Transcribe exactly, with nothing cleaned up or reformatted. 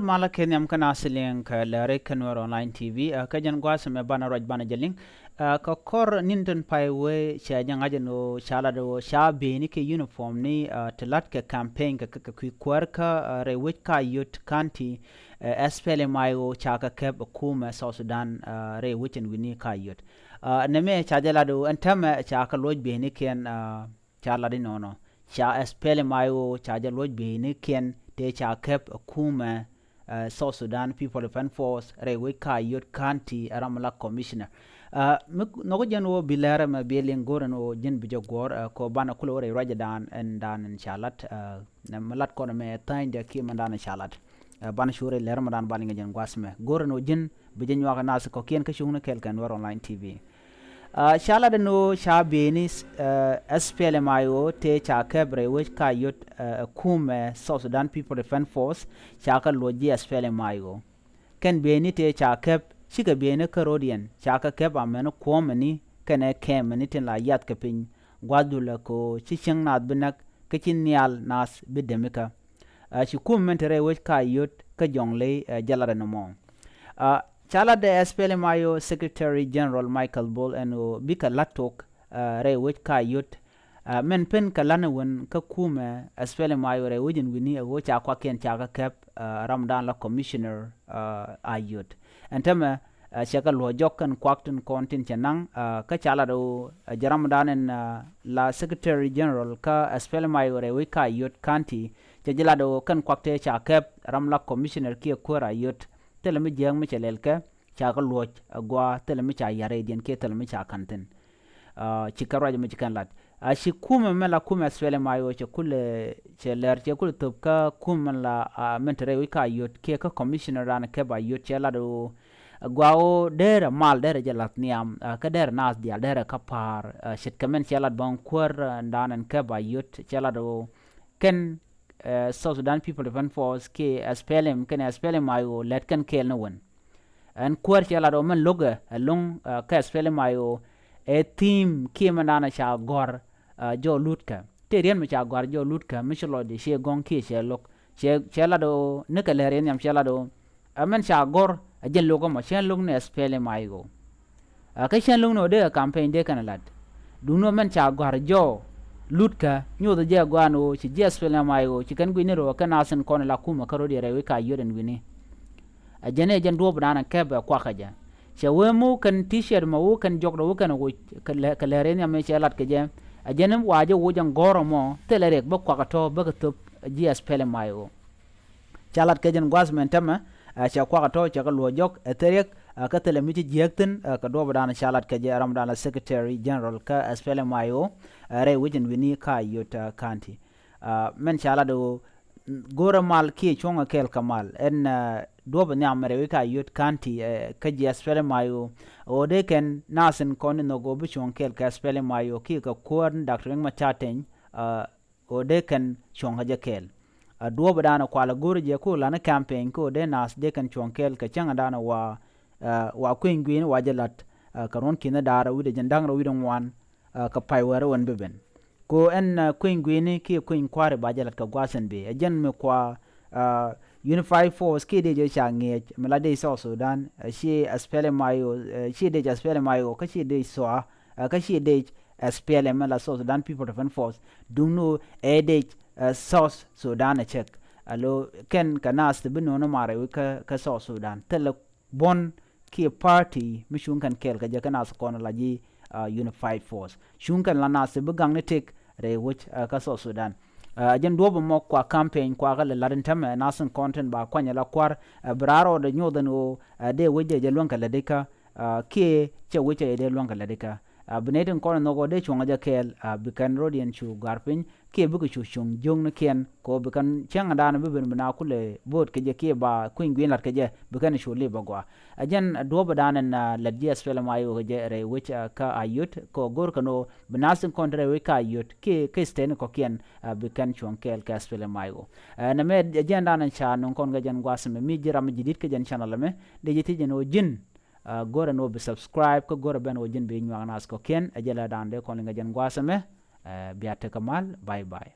Malä kɛ nhiam kä naath liŋ kɛ lääri kä Nuɛr Online T V, ɛ, kä jɛn gua̱a̱th ɛmɛ banɛ ruac banɛ jɛ liŋ. Ɛ, kɛ kɔr ni̱n tin pay wee cɛ jɛ ŋa̱c ɛn ɣöö ca lat ɣöö ca bieyni kɛ uniform ni, ɛ, ti la̱t kɛ campaign kɛ, kɛ, kɛ kui̱ kuäär kä, ɛ, rɛy wec Kayot County, ɛ, S P L M I O ca kɛ kɛp ɛ kumɛ South Sudan, ɛ, rɛy wec ɛn wi̱ni Kayot. Ɛ, nɛmɛ ca jɛ lat ɣöö ɛn täämɛ ca kɛ luɔc bieynikiɛn, ɛ, ca lat inɔnɔ. Ca S P L M I O ca jɛ luɔc bieynikiɛn tëë ca kɛp ɛ kumɛ, ɛ, South Sudan People Defense Force rɛy wec Kayot County ɛ ram la commissioner. Ɛ, mi nhɔk jɛn ɣöö bi lɛr ɛmɛ bi liŋ go̱r ɛn ɣöö ji̱n bi jɛ guɔ̱ɔ̱r, ɛ, kɛ ɣöö banɛ kulɛ wä rɛy ruacdan ɛn dan ɛn ca lat, ɛ, nɛ mi lat kɔn ɛmɛ ɛ tha̱a̱nydɛ kiɛ mɛn dan ɛn ca lat. Ɛ, banɛ cu rɛy lɛr mɛ dan ba liŋ ɛ jɛn gua̱a̱th ɛmɛ. Go̱r ɛn ɣöö ji̱n bi jɛ nyuak ɛ naath kɔ̱kiɛn kä cuŋni kɛɛl kɛ Nuɛr Online T V. Ɛ, ca lat ɛn ɣöö ca bieyni, ɛ, S P L M I O tëë ca kɛp rɛy wec Kayot, ɛ, ɛ kumɛ South Sudan People Defense Force ca kɛ luɔc ji̱ S P L M I O. Kɛn bieyni tëë ca kɛp cikɛ bieyni kä ro̱diɛn ca kɛ kɛp amäni kuɔ̱ɔ̱mäni kɛnɛ kɛɛmäni tin la yath kɛ piny gua̱th dulɛ kɛ ɣöö ci cieŋ naath bi näk kä ci nhial naath bi demikä. Ɛ, ci kumɛ min te rɛy wec Kayot kä Jɔŋley, ɛ, jɛ lat ɛn ɛmɔ. Ɛ, ca lat ɛ S P L M I O Secretary General Michael Bol ɛn ɣöö bikɛ la̱t tok, ɛ, rɛy wec Kayot. Ɛ, min pen kɛ la̱t ni wän kä kumɛ S P L M I O rɛy wec ɛn wi̱ni ɛ ɣöö ca kuakiɛn ca kɛ kɛp, ɛ, ramdan la commissioner, ɛ, Ayot. Ɛn täämɛ, ɛ, cɛ kɛ luɔ̱c jɔk kɛn kuak tin kɔn tin cɛ naŋ, ɛ, kä ca lat ɣöö, ɛ, jɛ ramdan ɛn, ɛ, la Secretary General kä S P L M I O rɛy wec Kayot County, cɛ jɛ lat ɣöö kɛn kuak tëë ca kɛp ram la commissioner kiɛ kuäär Ayot, thilɛ mi jiääk mi cɛ lɛl kɛ, ca kɛ luɔ̱c ɛ gua̱a̱ thilɛ mi ca ya̱r rɛydiɛn kiɛ thilɛ mi ca ka̱n thi̱n. Ɛ, ci kɛ ruac mi ci kɛn lat. Ɛ, ci kumɛ mɛ la kumɛ S P L M I O cɛ kulɛ, cɛ lɛr cɛ kulɛ thöp kä kumɛ mɛ la, ɛ, min te rɛy wec Kayot kiɛ kä commissioner dan kɛp Ayot cɛ lat ɣöö, ɛ, gɔaa ɣöö derɛ mal derɛ jɛ la̱th nhiam, ɛ, kä derɛ naath diaal derɛ kä pa̱a̱r, ɛ, ce̱tkɛ min cɛ lat bä kuäär, ɛ, dan ɛn kɛp Ayot cɛ lat ɣöö kɛn, ɛ, South Sudan People Defense Force kiɛ S P L M kɛn S P L M I O lät kɛn kɛɛl ni wän. Ɛn kuäär cɛ lat ɣöö min lo̱kɛ ɛlɔ̱ŋ, ɛ, kä S P L M I O ɛ thi̱i̱m kiɛ min dan ca gɔ̱r, ɛ, jɔɔk lutkɛ. Tëë riet mi ca gɔ̱r jɔɔk lutkɛ mi ci lɔcdɛ ciɛ gɔ̱ŋ kiɛ cɛ lo̱k. Cɛ, cɛ lat ɣöö nikɛ lɛr yɛn nhiam cɛ lat ɣöö ɛ min ca gɔ̱r ɛ jɛn lo̱k ɛmɔ cɛn lo̱k ni S P L M I O. Ɛ, kä cɛn lo̱k ni ɣöö dee ɛ campaign dee kɛn ɛ lat. Duundɛ ɣöö min ca gɔ̱r jɔɔk lutkɛ nyuɔthɛ jɛ ɛ gɔaa ni ɣöö ci ji̱ S P L M I O ci kɛn gui̱cni rɛw ɛ kɛn naath tin kɔn ɛ la kumɛ kä ro̱diɛn rɛy wec Kayot ɛn wi̱ni. Ɛ jɛn ɛ jɛn duɔ̱ɔ̱pdan ɛ kɛp ɛ kuakä jɛ. Cɛ wee mi wä kɛn T-shirt mɔ wä kɛn jɔkdɛ wä kɛn ɛ woc kɛ lɛ-, kɛ lɛr in nhiam mi cɛ lat kɛ jɛ. Ɛ jɛn wa jɛ woc ɛn gɔ̱r ɛmɔ thilɛ riɛk bä kuakä tɔ̱ bä kɛ thöp ji̱ S P L M I O. Ca lat kɛ jɛn gua̱a̱th mɛn täämɛ, ɛ, cɛ kuakä tɔ̱ cɛ kɛ luɔ̱c jɔk ɛ thil riɛk, ɛ, kä thilɛ mi ci jiääk thi̱n, ɛ, kɛ duɔ̱ɔ̱pdan ca lat kɛ jɛ ɛ ramdan la Secretary General kä S P L M I O, ɛ, rɛy wec ɛn wi̱ni Kayot, ɛ, County. Ɛ, mɛn ca lat ɣöö go̱rɛ mal kiɛ cuɔ̱ŋɛ kɛɛl kɛ mal. Ɛn, ɛ, duɔ̱ɔ̱p nhiam rɛy wec Kayot County, ɛ, kä ji̱ S P L M I O. Ɣöö dee kɛn naath tin kɔn in nhɔk ɣöö bi cuɔ̱ŋ kɛɛl kɛ S P L M I O kiɛ kɛ kuäär ni Doctor Riek Machar Teny, ɛ, ɣöö dee kɛn cuɔ̱ŋ kä jɛ kɛɛl. Ɛ, duɔ̱ɔ̱pdan kualɛ go̱rɛ jɛ ku la̱t ni campaign ku ɣöö dee naath dee kɛn cuɔ̱ŋ kɛɛl kɛ cäŋdan wa, ɛ, wa kui̱ny gui̱i̱ni wa jɛ la̱t, ɛ, kɛ ruɔ̱n ki̱n da̱ŋ rɛw wi̱cdɛ jiɛn da̱ŋ rɛw wi̱cdɛ ŋuan, ɛ, kɛ pay wäär wän bi ben. Ko ɛn, ɛ, kui̱ny gui̱i̱ni kiɛ kui̱ny kua̱ri ba jɛ la̱t kɛ gua̱a̱th in bi. Ɛ jɛn mi kua, ɛ, Unified Force kiɛ dee jɛ ca ŋi̱eec mi la dee South Sudan, ɛ, ci S P L M I O, ɛ, ci dee S P L M I O kä ci dee S O A, ɛ, kä ci dee S P L M la South Sudan People Defense Force. Duŋni ɣöö ɛ dee, ɛ, South Sudan ɛ cɛk. Alo kɛn kɛ naath ti bi no̱o̱ŋ ni mar rɛy wec kä, kä South Sudan. Thilɛ buɔ̱n kiɛ party mi cuŋ kɛn kɛɛl kɛ jɛ kä naath kɔn la ji̱, ɛ, Unified Force. Cuŋ kɛn la naath ti bi gaŋni tëk rɛy wec, ɛ, kä South Sudan. Ɛ, jɛn duɔ̱ɔ̱p ɛmɔ kua campaign kua kä lɛ la̱t in täämɛ naath in kɔn tin ba kuany ala kua̱r, ɛ, bi raar rɔɔdɛ nyuɔth ɛn ɣöö, ɛ, dee wec jɛ jɛ luäŋ kɛ lätdikä, ɛ, kiɛ cɛ wec cɛ jɛ dee luäŋ kɛ lätdikä. Ɛ, bi nɛy tin kɔn in nhɔk ɣöö dee cuɔ̱ŋ jɛ kɛɛl, ɛ, bi kɛn ro̱diɛn cu ga̱r piny, kiɛ bikɛ cu cuŋ jiöknikiɛn kɛ ɣöö bi kɛn cäŋdan bi ben bi na kulɛ bo̱o̱t kɛ jɛ kiɛ ba kui̱ny gui̱i̱n la̱t kɛ jɛ bi kɛn cu lip agɔaa. Ɛ jɛn duɔ̱ɔ̱pdan ɛn, ɛ, lät ji̱ S P L M I O kɛ jɛ rɛy wec, ɛ, kä Ayot kɛ ɣöö go̱r kɛn ɣöö bi naath tin kɔn te rɛy wec kä Ayot kiɛ kä state ni kɔ̱kiɛn, ɛ, bi kɛn cuɔ̱ŋ kɛɛl kɛ S P L M I O. Ɛ, nɛmɛ ɛ jɛndan ɛn ca nöŋ kɔn kɛ jɛn gua̱a̱th ɛmɛ mi ji̱ ram mi ji̱ di̱t kä jɛn channel ɛmɛ dee ji̱ thiec ɛn ɣöö ji̱n, ɛ, go̱rɛ ɛn ɣöö bi subscribe kä go̱rɛ ben ɣöö ji̱n bi nyuak naath kɔ̱kiɛn. Ɛ jɛn lɛdan dee kɔn liŋ kɛ jɛn gua̱a̱th ɛmɛ, ɛ, bia tekɛ mal. Bye bye.